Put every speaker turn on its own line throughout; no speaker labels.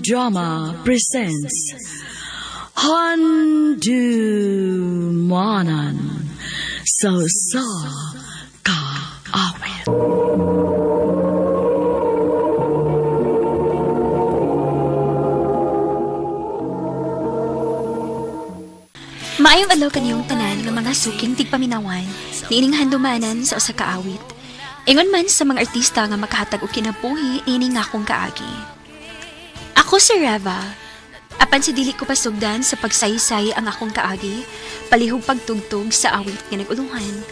Drama presents Handumanan sa Sa Kaawit.
Maayong adlaw kaniyong tanan nga mga suking tigpaminawan niining handumanan sa usa ka awit. Ingon man sa mga artista nga makahatag og kinabuhi niini nga akong kaagi. Ako si Reva. Apan sa dili ko pasugdan sa pagsaysay ang akong kaagi, palihog pagtugtog sa awit nga naguluhan.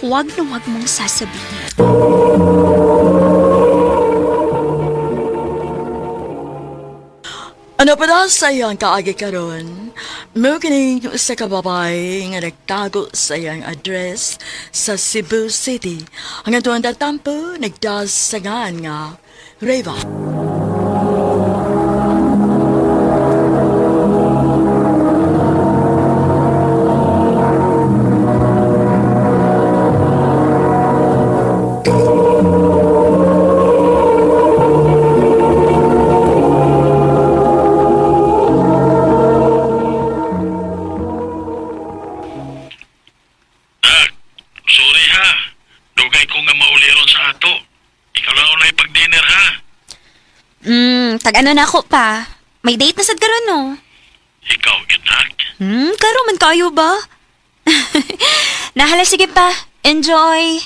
Huwag na huwag mong sasabihin.
Ano pa daw sa iyang kaagi karon? Mo kining usa ka babae nga nagtago sa iyang address sa Cebu City. Ang atuang tatampo nagdasangan nga Reva.
Ah, sorry ha. Dugay ko nga mauliron sa ato. Ikaw lang ulay pag-dinner ha.
Tag ano na ako pa. May date na sad karon no.
Ikaw, ginak.
Klaro man kayo ba? Nahala, sige pa. Enjoy.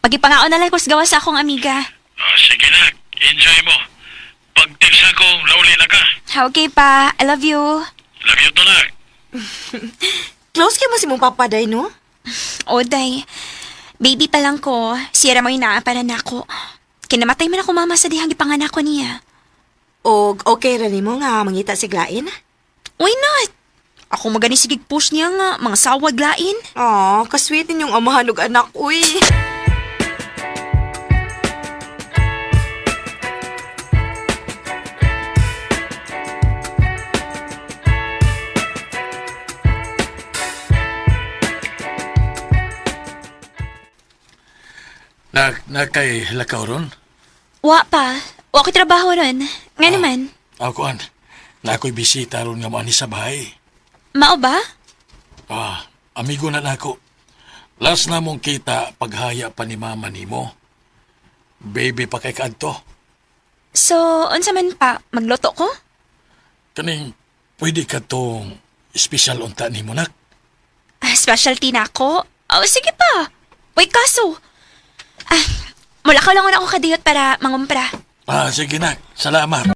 Pagipangaon na lang ko sa gawa sa akong amiga.
Ah, sige nak, enjoy mo. Pag-text ako, lauli na ka.
Okay pa. I love you.
Love you to nak.
Close kay mo si mong papa, day, no?
Oday, baby pa lang ko, sira mo yung naapara na ako. Kinamatay man ako mama sa dihang gipanganak ko niya.
Og okay ra nimo nga mangita si Glain?
Why not? Ako magani sige push niya nga, mga sawag lain.
Aw, kasweet ninyong amahan og anak, uy.
Nak, na kay lakaw ron?
Wa pa. Wa ko'y trabaho ron. Nga naman.
Ako an. Na ako'y bisita ron nga maani sa bahay.
Mao ba?
Ah, amigo na nako. Last na mong kita paghaya pa ni mama nimo. Baby pa kay kaadto.
So, unsa man pa, magluto ko?
Kaning pwede ka tong special unta nimo nak.
Ah, specialty na ako? Oh, sige pa. Uy, kaso. Ah, mula ka lang ako kadiyot para mangumpra.
Ah, sige nak. Salamat.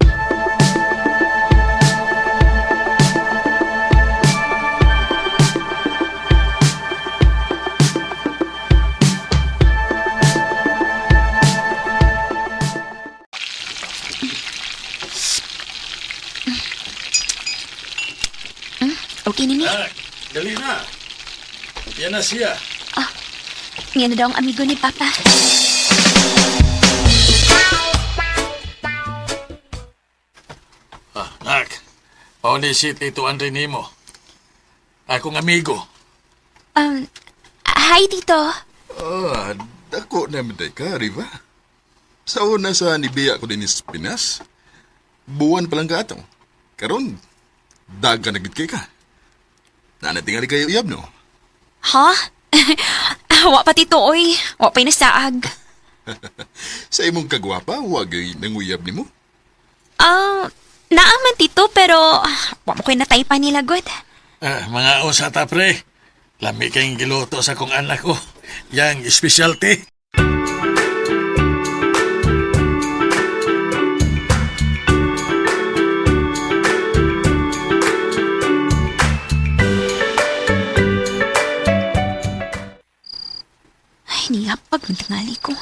Okay nini.
Nak, dali na. Yan na siya.
Nga na daw ang amigo ni Papa.
Ah, nak. Pauli si Tito Andre nimo. Akong amigo.
Hi, Tito.
Ah, dako na man ka, Riva. Sa una sa nibiya ko din sa Pinas, buwan pa lang ka atong. Karon, daga na gid kay ka. Nanatingali kayo iyab, no?
Ha? Wa pa, Tito, oy. Wa pa'y nasaag.
Sa imong kagwapa, wag ay nanguyab nimo.
Ah, naaman, Tito, pero wa mo ko'y nataypa nila, good.
Ah, mga usa ta pre. Lami kayong giluto sa kong anak ko. Yang specialty.
Ay, niyapag man tingali ko.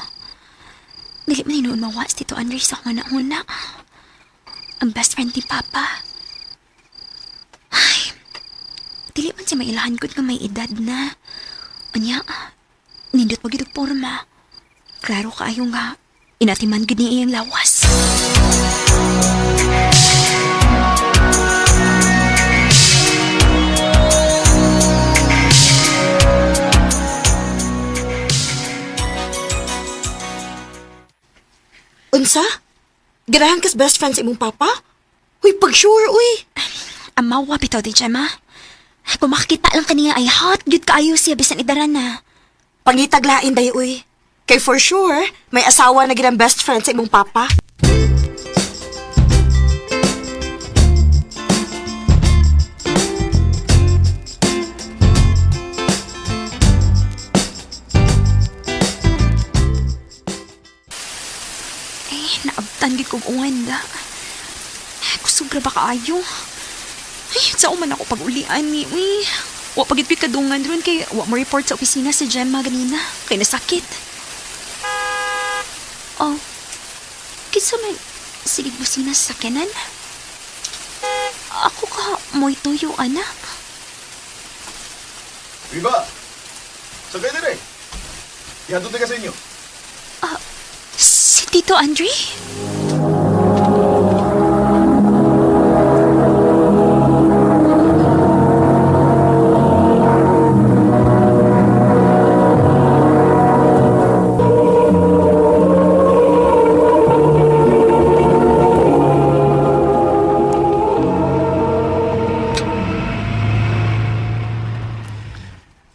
Dili man hinuon mawa si Tito Andre sa akong una. Ang best friend ni Papa. Ay, dili man siya mailahan ko nga may edad na. Unya, nindot pag og porma. Klaro kaayo nga, inatiman gud niya iyang lawas.
Unsa? Ganahan kas best friend sa imong papa? Uy, pag sure, uy.
Amawa bitaw di Gemma. Kung makakita lang kaniya ay hot gyud kaayo siya bisan idaran na.
Pangitaglain day, uy. Kay for sure, may asawa na ginang best friend sa imong papa.
Eh, naabtan gid kog uwan da. Kusog ra ba kaayo? Ay, sa man ako pag-ulian ni uy. Wa pa gid ko'y kadungan ron kay wa mo report sa opisina si Gemma ganina. Kay nasakit. Oh. Kinsa man sige busina sa sakyanan? Ako ka mo'y tuyo anak.
Riva! Sakay dire! Ihatod ka sa inyo.
Si Tito Andre?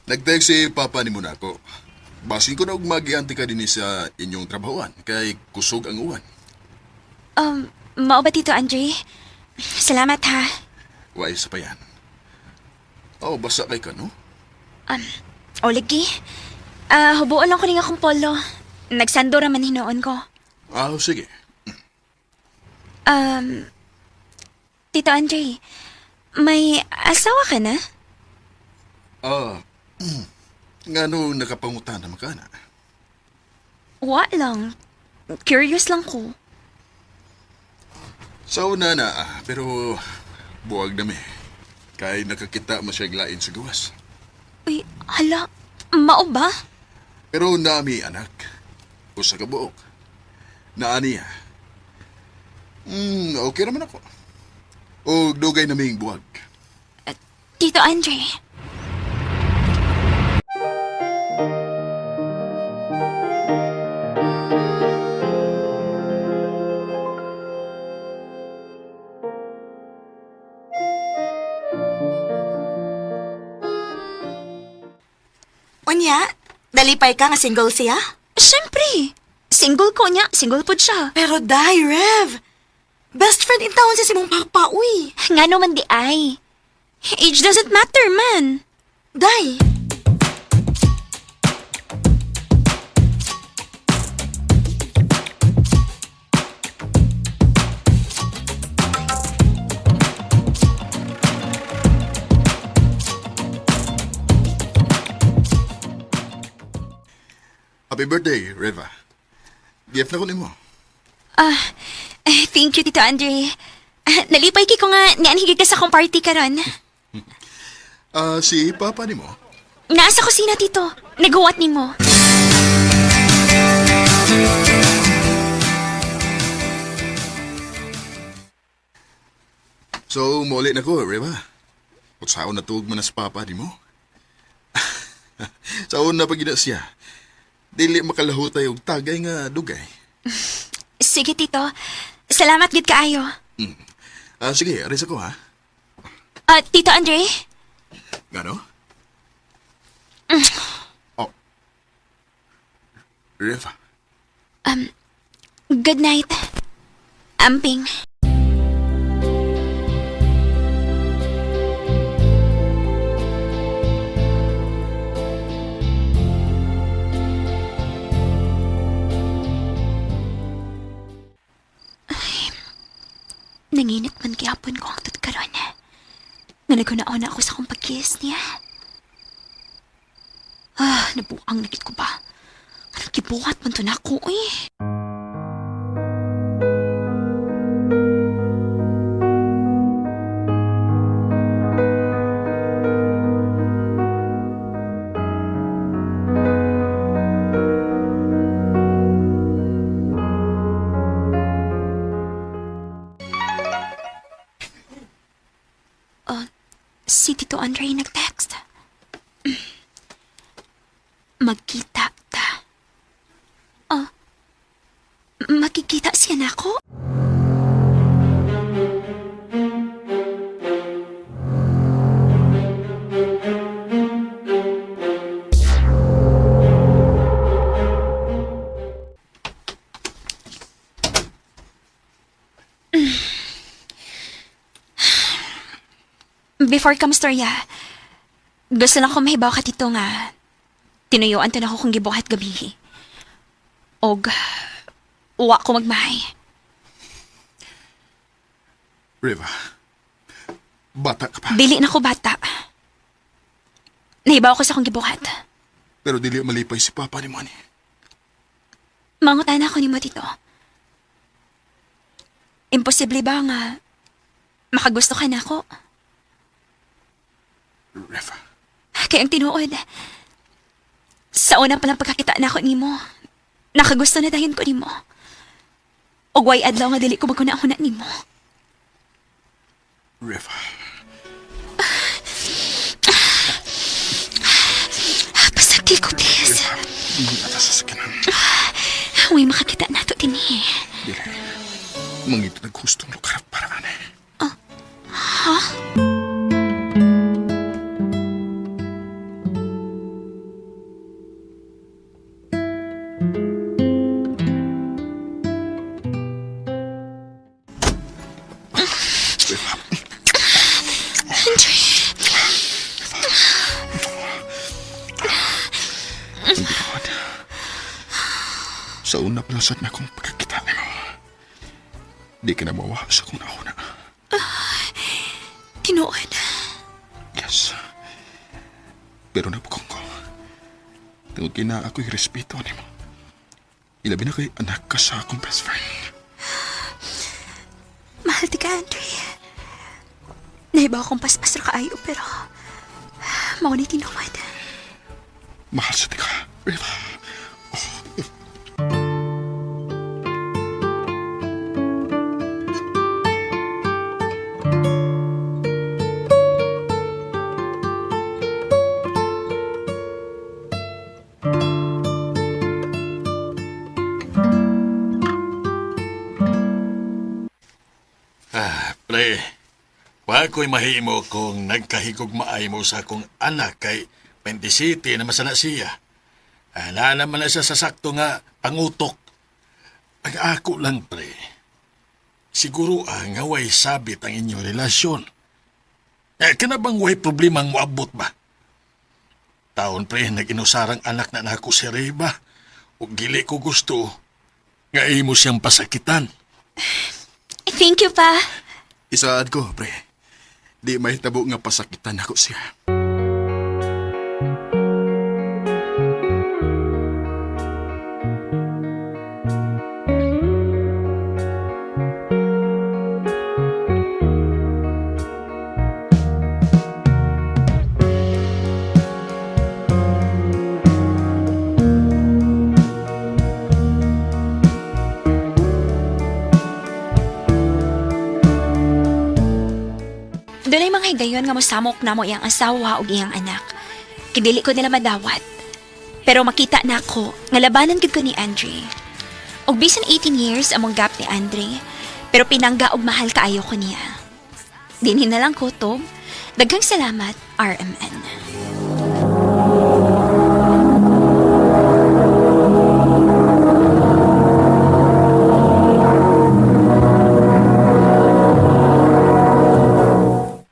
Nag-text si Papa ni Monaco. Basin ko na og magianti ka din sa inyong trabahoan kay kusog ang uwan.
Mao ba Tito Andre? Salamat ha.
Wa isa pa yan. Oh, basa kay ka, no?
O lagi. Ah, hubuan lang ko ning akong polo. Nagsando ra man hinuon ko.
Ah, sige.
Um, Tito Andre, may asawa ka na?
Ah, ngano nakapangutan na makana?
Wa lang. Curious lang ko.
Sa una na, pero buwag na mi. Kay nakakita mo siya lain sa gawas.
Uy, hala, mao ba?
Pero nami, anak. Usa ka buok. Naani niya. Okay naman ako. O dugay naming buwag.
Tito Andre.
Unya, dalipay ka nga single siya?
Siyempre. Single ko niya, single pod siya.
Pero day, Rev. Best friend in town siya si mong papa, uy.
Nga naman di ay. Age doesn't matter, man.
Day.
Happy birthday, Reva. Gift na ko nimo.
Ah, eh, thank you, Tito Andre. Ah, nalipay kay ko nga nianhigig ka sa akong party karon.
Ah, si Papa nimo.
Naa sa kusina, Tito. Naguwat nimo.
So, muli na ko, Reva. Utsaon na tuog man na sa Papa nimo. Sa una pag gina siya. Dili makalahutay og tagay nga dugay.
Sige, Tito. Salamat gid kaayo.
Ah, sige, aris ako ha.
Ah, Tito Andre?
Gano? Oh. Reva.
Good night. Amping. Ay, nanginit man gihapon ko ang karon. Nga naghunaon ako sa akong pag-kiss niya. Ah, nabuang nagit ko ba? Anong gibuhat man to na ako eh? Si Tito Andre nag-text. Magkita ta. Oh, makikita siya na ako? Before ka mastorya, gusto lang ko mahibaw ka tito nga. Tinuyuan to na ako kung gibuhat gabi. Og, uwa ko magmahay.
Riva, bata ka pa.
Dili na ko bata. Nahibaw ko sa akong gibuhat.
Pero dili malipay si Papa ni Manny.
Mangutan ako nimo tito. Imposible ba nga makagusto ka na ako?
Riva,
Kaya ang tinuod, sa una palang pagkakita na ako nimo, nakagusto na dayon ko nimo. Og way adlaw nga dili ko maguna-una nimo.
Riva.
Pasagdi ko, please.
Riva, ata sa sakinan.
Way makakita na to dinhi.
Dili. Mangito naghustong lugar para ane.
Ha?
Riva,
Andre,
ang tinuod. Sa una pa lang sad na akong pagkakita nimo. Di ka na mawa sa akong nauna.
tinuod.
Yes. Pero napukong ko. Tungod kay na ako'y respeto nimo. Ilabi na kay anak ka sa akong best friend.
Mahal ti ka, Andre. Nahibaw akong paspas ra kaayo pero mao ni tinuod.
Mahal sa tika, Riva.
Ah, pre. Wa ko'y mahimo kung nagkahigugmaay mo sa akong anak kay 27 na masana siya. Ah, naa naman na siya sa sakto nga pangutok. Ang ako lang, pre. Siguro nga way sabit ang inyong relasyon. Eh, kana bang way problema ang moabot ba? Taon, pre, nag-inusarang anak na nako si Reba. Ug dili ko gusto nga imo siyang pasakitan.
Thank you pa.
Isaad ko, pre. Di mahitabo nga pasakitan ako siya.
Dunay mga higayon nga mosamok namo iyang asawa ug iyang anak. Kidili ko nila madawat. Pero makita nako nga labanan gid ko ni Andre. Og bisan 18 years among gap ni Andre, pero pinangga og mahal kaayo ko niya. Dinhi na lang ko to. Daghang salamat, RMN.